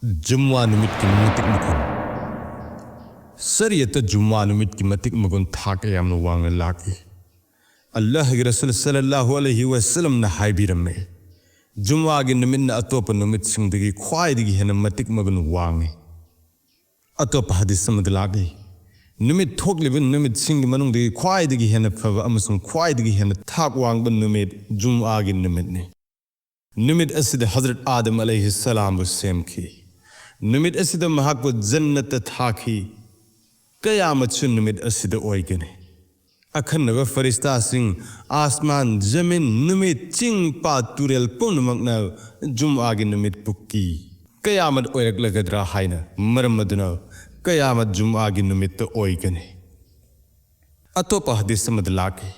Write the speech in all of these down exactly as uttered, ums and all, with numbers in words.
ꯖꯨꯝꯋꯥ ꯅꯨꯃꯤꯠꯀꯤ ꯃꯇꯤꯛ ꯃꯒꯨꯟ꯫ ꯁꯔꯤꯌꯠꯇ ꯖꯨꯝꯋꯥ ꯅꯨꯃꯤꯠꯀꯤ ꯃꯇꯤꯛ ꯃꯒꯨꯟ ꯊꯥꯛ ꯌꯥꯝꯅ ꯋꯥꯡꯅ ꯂꯥꯛꯏ꯫ ꯑꯜꯂꯥꯍꯒꯤ ꯔꯁꯨꯜ ꯁꯜꯂꯜꯂꯥꯍꯨ ꯑꯂꯩꯍꯤ ꯋꯥꯁꯜꯂꯝꯅ ꯍꯥꯏꯕꯤꯔꯝꯃꯤ, ꯖꯨꯝꯋꯥꯒꯤ ꯅꯨꯃꯤꯠꯅ ꯑꯇꯣꯞꯄ ꯅꯨꯃꯤꯠꯁꯤꯡꯗꯒꯤ ꯈ꯭ꯋꯥꯏꯗꯒꯤ ꯍꯦꯟꯅ ꯃꯇꯤꯛ ꯃꯒꯨꯟ ꯋꯥꯡꯉꯤ꯫ ꯑꯇꯣꯞꯄ ꯍꯗꯤꯁ ꯑꯃꯗ ꯂꯥꯛꯂꯤ, ꯅꯨꯃꯤꯠ ꯊꯣꯛꯂꯤꯕ ꯅꯨꯃꯤꯠꯁꯤꯡꯒꯤ ꯃꯅꯨꯡꯗꯒꯤ ꯈ꯭ꯋꯥꯏꯗꯒꯤ ꯍꯦꯟꯅ ꯐꯕ ꯑꯃꯁꯨꯡ ꯈ꯭ꯋꯥꯏꯗꯒꯤ ꯍꯦꯟꯅ ꯊꯥꯛ ꯋꯥꯡꯕ ꯅꯨꯃꯤꯠ ꯖꯨꯝꯑꯥꯒꯤ ꯅꯨꯃꯤꯠꯅꯤ꯫ ꯅꯨꯃꯤꯠ ꯑꯁꯤꯗ ꯍꯖꯔꯠ ꯑꯥꯗꯝ ꯑꯂꯩꯍꯤ ꯁꯂꯥꯝꯕꯨ ꯁꯦꯝꯈꯤ꯫ ꯅꯨꯃꯤꯠ ꯑꯁꯤꯗ ꯃꯍꯥꯛꯄꯨ ꯖꯟꯅꯠꯇ ꯊꯥꯈꯤ꯫ ꯀꯌꯥꯃꯠꯁꯨ ꯅꯨꯃꯤꯠ ꯑꯁꯤꯗ ꯑꯣꯏꯒꯅꯤ꯫ ꯑꯈꯟꯅꯕ ꯐꯔꯤꯁꯇꯥꯁꯤꯡ, ꯑꯥꯁꯃꯥꯟ, ꯖꯃꯤꯟ, ꯅꯨꯃꯤꯠ, ꯆꯤꯡ, ꯄꯥꯠ, ꯇꯨꯔꯦꯜ ꯄꯨꯝꯅꯃꯛꯅ ꯖꯨꯝꯑꯥꯒꯤ ꯅꯨꯃꯤꯠꯄꯨ ꯀꯤ꯫ ꯀꯌꯥꯃꯠ ꯑꯣꯏꯔꯛꯂꯒꯗ꯭ꯔꯥ ꯍꯥꯏꯅ꯫ ꯃꯔꯝ ꯑꯗꯨꯅ ꯀꯌꯥꯃꯠ ꯖꯨꯝꯑꯥꯒꯤ ꯅꯨꯃꯤꯠꯇ ꯑꯣꯏꯒꯅꯤ꯫ ꯑꯇꯣꯞꯄ ꯍꯗꯤꯁ ꯑꯃꯗ ꯂꯥꯛꯈꯤ,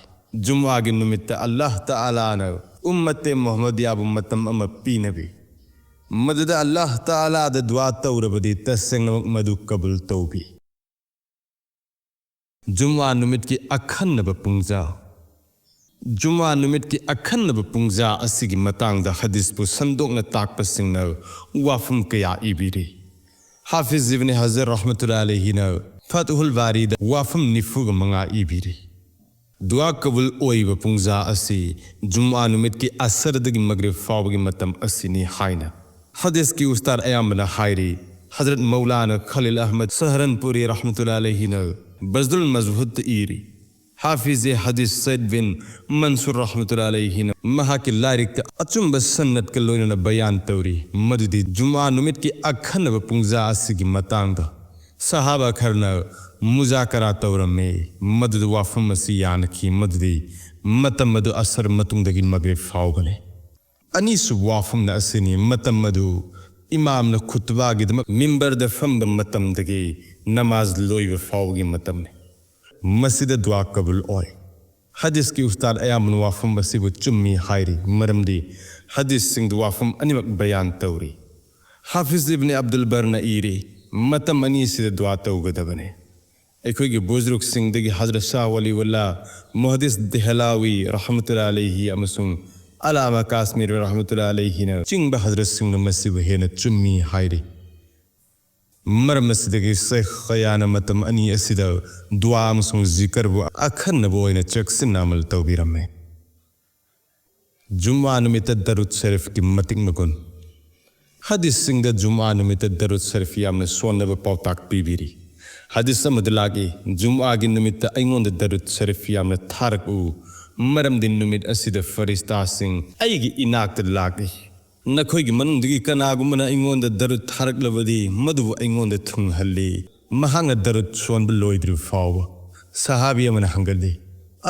ꯖꯨꯝꯑꯥꯒꯤ ꯅꯨꯃꯤꯠꯇ ꯑꯜꯂꯥꯍ ꯇꯥꯂꯥꯅ ꯎꯝꯃꯠꯇꯦ ꯃꯨꯍꯝꯃꯗꯤꯌꯥꯕꯨ ꯃꯇꯝ ꯑꯃ ꯄꯤꯅꯕꯤ, ꯃꯗꯨꯗ ꯑꯜꯂꯥꯍ ꯇꯥꯂꯥꯗ ꯗꯨꯋꯥ ꯇꯧꯔꯕꯗꯤ ꯇꯁꯦꯡꯅꯃꯛ ꯃꯗꯨ ꯀꯕꯨꯜ ꯇꯧꯕꯤ꯫ ꯖꯨꯝꯑꯥ ꯅꯨꯃꯤꯠꯀꯤ ꯑꯈꯟꯅꯕ ꯄꯨꯡꯖꯥ꯫ ꯖꯨꯝꯑꯥ ꯅꯨꯃꯤꯠꯀꯤ ꯑꯈꯟꯅꯕ ꯄꯨꯡꯖꯥ ꯑꯁꯤꯒꯤ ꯃꯇꯥꯡꯗ ꯍꯗꯤꯁꯄꯨ ꯁꯟꯗꯣꯛꯅ ꯇꯥꯛꯄꯁꯤꯡꯅ ꯋꯥꯐꯝ ꯀꯌꯥ ꯏꯕꯤꯔꯤ꯫ ꯍꯥꯐꯤꯖ ꯏꯕꯅꯤ ꯍꯖꯔ ꯔꯍꯃꯇꯨꯜꯂꯥꯍꯤ ꯑꯂꯩꯍꯤꯅ ꯐꯠꯍꯨꯜ ꯕꯥꯔꯤꯗ ꯋꯥꯐꯝ ꯅꯤꯐꯨꯒ ꯃꯉꯥ ꯏꯕꯤꯔꯤ꯫ ꯗꯨꯋꯥ ꯀꯕꯨꯜ ꯑꯣꯏꯕ ꯄꯨꯡꯖꯥ ꯑꯁꯤ ꯖꯨꯝꯑꯥ ꯅꯨꯃꯤꯠꯀꯤ ꯑꯁꯔꯗꯒꯤ ꯃꯒ꯭ꯔꯤꯕ ꯐꯥꯎꯕꯒꯤ ꯃꯇꯝ ꯑꯁꯤꯅꯤ ꯍꯥꯏꯅ꯫ ꯍꯗꯤꯁꯀꯤ ꯎꯁꯇꯥꯗ ꯑꯌꯥꯝꯕꯅ ꯍꯥꯏꯔꯤ, ꯍꯖꯔꯠ ꯃꯧꯂꯥꯅ ꯈꯂꯤꯜ ꯑꯍꯃꯗ ꯁꯍꯔꯟꯄꯨꯔꯤ ꯔꯍꯃꯇꯨꯜꯂꯥꯍꯤ ꯑꯂꯩꯍꯤꯅ ꯕꯖꯗꯨꯜ ꯃꯖꯍꯨꯗꯇ ꯏꯔꯤ, ꯍꯥꯐꯤꯖꯦ ꯍꯗꯤꯁ ꯁꯩꯗ ꯕꯤꯟ ꯃꯟꯁꯨꯔ ꯔꯍꯃꯇꯨꯜꯂꯥꯍꯤ ꯑꯂꯩꯍꯤꯅ ꯃꯍꯥꯛꯀꯤ ꯂꯥꯏꯔꯤꯛꯇ ꯑꯆꯨꯝꯕ ꯁꯟꯅꯠꯀ ꯂꯣꯏꯅꯅ ꯕꯌꯥꯟ ꯇꯧꯔꯤ, ꯃꯗꯨꯗꯤ ꯖꯨꯝꯑꯥ ꯅꯨꯃꯤꯠꯀꯤ ꯑꯈꯟꯅꯕ ꯄꯨꯡꯖꯥ ꯑꯁꯤꯒꯤ ꯃꯇꯥꯡꯗ ꯁꯍꯥꯕꯥ ꯈꯔꯅ ꯃꯨꯖꯥꯀꯔꯥ ꯇꯧꯔꯝꯃꯤ, ꯃꯗꯨꯗ ꯋꯥꯐꯝ ꯑꯁꯤ ꯌꯥꯅꯈꯤ, ꯃꯗꯨꯗꯤ ꯃꯇꯝ ꯑꯗꯨ ꯑꯁꯔ ꯃꯇꯨꯡꯗꯒꯤ ꯃꯒ꯭ꯔꯤꯕ ꯐꯥꯎꯕꯅꯤ꯫ ꯑꯅꯤꯁꯨꯕ ꯋꯥꯐꯝꯅ ꯑꯁꯤꯅꯤ, ꯃꯇꯝ ꯑꯗꯨ ꯏꯃꯥꯝꯅ ꯈꯨꯠꯇꯕꯥꯒꯤꯗꯃꯛ ꯃꯤꯝꯕꯔꯗ ꯐꯝꯕ ꯃꯇꯝꯗꯒꯤ ꯅꯃꯥꯖ ꯂꯣꯏꯕ ꯐꯥꯎꯕꯒꯤ ꯃꯇꯝꯅꯤ꯫ ꯃꯁꯤꯗ ꯗꯨꯋꯥ ꯀꯕꯨꯜ ꯑꯣꯏ꯫ ꯍꯗꯤꯁꯀꯤ ꯎꯁꯇꯥꯗ ꯑꯌꯥꯝꯕꯅ ꯋꯥꯐꯝ ꯑꯁꯤꯕꯨ ꯆꯨꯝꯃꯤ ꯍꯥꯏꯔꯤ, ꯃꯔꯝꯗꯤ ꯍꯗꯤꯁꯁꯤꯡꯗ ꯋꯥꯐꯝ ꯑꯅꯤꯃꯛ ꯕꯌꯥꯟ ꯇꯧꯔꯤ꯫ ꯍꯥꯐꯤꯖ ꯏꯕꯅꯤ ꯑꯕꯗꯨꯜ ꯕꯔꯅ ꯏꯔꯤ, ꯃꯇꯝ ꯑꯅꯤ ꯑꯁꯤꯗ ꯗꯨꯋꯥ ꯇꯧꯒꯗꯕꯅꯤ꯫ ꯑꯩꯈꯣꯏꯒꯤ ꯕꯨꯖꯨꯔꯨꯛꯁꯤꯡꯗꯒꯤ ꯍꯖꯔꯠ ꯁꯥꯍ ꯋꯥꯂꯤꯎꯜꯂꯥ ꯃꯨꯍꯗꯤꯁ ꯗꯦꯍꯂꯥꯋꯤ ꯔꯍꯃꯇꯨꯜꯂꯥꯍꯤ ꯑꯂꯩꯍꯤ ꯑꯃꯁꯨꯡ ꯑꯂꯥꯃꯥ ꯀꯥꯁꯃꯤꯔ ꯔꯍꯃꯇꯨꯜꯂꯥꯍꯤ ꯑꯂꯩꯍꯤꯅ ꯆꯤꯡꯕ ꯍꯖꯔꯠꯁꯤꯡꯅ ꯃꯁꯤꯕꯨ ꯍꯦꯟꯅ ꯆꯨꯝꯃꯤ ꯍꯥꯏꯔꯤ꯫ ꯃꯔꯝ ꯑꯁꯤꯗꯒꯤ ꯁꯦꯈ ꯀꯌꯥꯅ ꯃꯇꯝ ꯑꯅꯤ ꯑꯁꯤꯗ ꯗꯨꯋꯥ ꯑꯃꯁꯨꯡ ꯖꯤꯀꯔꯕꯨ ꯑꯈꯟꯅꯕ ꯑꯣꯏꯅ ꯆꯦꯛꯁꯤꯟꯅ ꯑꯃꯜ ꯇꯧꯕꯤꯔꯝꯃꯤ꯫ ꯖꯨꯝꯑꯥ ꯅꯨꯃꯤꯠꯇ ꯗꯔꯨꯗ ꯁꯔꯤꯐꯀꯤ ꯃꯇꯤꯛ ꯃꯒꯨꯟ꯫ ꯍꯗꯤꯁꯁꯤꯡꯗ ꯖꯨꯝꯑꯥ ꯅꯨꯃꯤꯠꯇ ꯗꯔꯨꯗ ꯁꯔꯤꯐ ꯌꯥꯝꯅ ꯁꯣꯟꯅꯕ ꯄꯥꯎꯇꯥꯛ ꯄꯤꯕꯤꯔꯤ꯫ ꯍꯗꯤꯁ ꯑꯃꯗ ꯂꯥꯛꯏ, "ꯖꯨꯝꯑꯥꯒꯤ ꯅꯨꯃꯤꯠꯇ ꯑꯩꯉꯣꯟꯗ ꯗꯔꯨꯗ ꯁꯔꯤꯐ ꯌꯥꯝꯅ ꯊꯥꯔꯛꯎ, ꯃꯔꯝꯗꯤ ꯅꯨꯃꯤꯠ ꯑꯁꯤꯗ ꯐꯔꯤꯁꯇꯥꯁꯤꯡ ꯑꯩꯒꯤ ꯏꯅꯥꯛꯇ ꯂꯥꯛꯏ꯫ ꯅꯈꯣꯏꯒꯤ ꯃꯅꯨꯡꯗꯒꯤ ꯀꯅꯥꯒꯨꯝꯕꯅ ꯑꯩꯉꯣꯟꯗ ꯗꯔꯨꯗ ꯊꯥꯔꯛꯂꯕꯗꯤ ꯃꯗꯨꯕꯨ ꯑꯩꯉꯣꯟꯗ ꯊꯨꯡꯍꯜꯂꯤ꯫ ꯃꯍꯥꯛꯅ ꯗꯔꯨꯗ ꯁꯣꯟꯕ ꯂꯣꯏꯗ꯭ꯔꯤꯕ ꯐꯥꯎꯕ꯫" ꯁꯍꯥꯕꯤ ꯑꯃꯅ ꯍꯪꯒꯠꯂꯤ,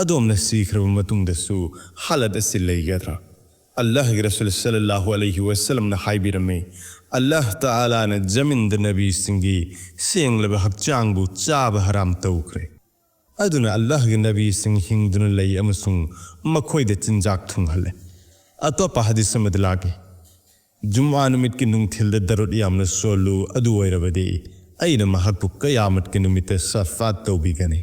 "ꯑꯗꯣꯝꯅ ꯁꯤꯈ꯭ꯔꯕ ꯃꯇꯨꯡꯗꯁꯨ ꯍꯥꯂꯠ ꯑꯁꯤ ꯂꯩꯒꯗ꯭ꯔꯥ?" ꯑꯜꯂꯥꯍꯒꯤ ꯔꯁꯨꯜ ꯁꯜꯂꯜꯂꯥꯍꯨ ꯑꯂꯩꯍꯤ ꯋꯁꯜꯂꯝꯅ ꯍꯥꯏꯕꯤꯔꯝꯃꯤ, "ꯑꯜꯂꯥꯍ ꯇꯥꯂꯥꯅ ꯖꯃꯤꯟꯗ ꯅꯕꯤꯁꯤꯡꯒꯤ ꯁꯦꯡꯂꯕ ꯍꯛꯆꯥꯡꯕꯨ ꯆꯥꯕ ꯍꯔꯥꯝ ꯇꯧꯈ꯭ꯔꯦ꯫ ꯑꯗꯨꯅ ꯑꯜꯂꯥꯍꯒꯤ ꯅꯕꯤꯁꯤꯡ ꯍꯤꯡꯗꯨꯅ ꯂꯩ ꯑꯃꯁꯨꯡ ꯃꯈꯣꯏꯗ ꯆꯤꯟꯖꯥꯛ ꯊꯨꯡꯍꯜꯂꯦ꯫" ꯑꯇꯣꯞꯄ ꯍꯗꯤꯁ ꯑꯃꯗ ꯂꯥꯛꯏ, "ꯖꯨꯝꯑꯥ ꯅꯨꯃꯤꯠꯀꯤ ꯅꯨꯡꯊꯤꯜꯗ ꯗꯔꯨꯗ ꯌꯥꯝꯅ ꯁꯣꯜꯂꯨ, ꯑꯗꯨ ꯑꯣꯏꯔꯕꯗꯤ ꯑꯩꯅ ꯃꯍꯥꯛꯄꯨ ꯀꯌꯥꯃꯠꯀꯤ ꯅꯨꯃꯤꯠꯇ ꯁꯐꯥꯠ ꯇꯧꯕꯤꯒꯅꯤ꯫"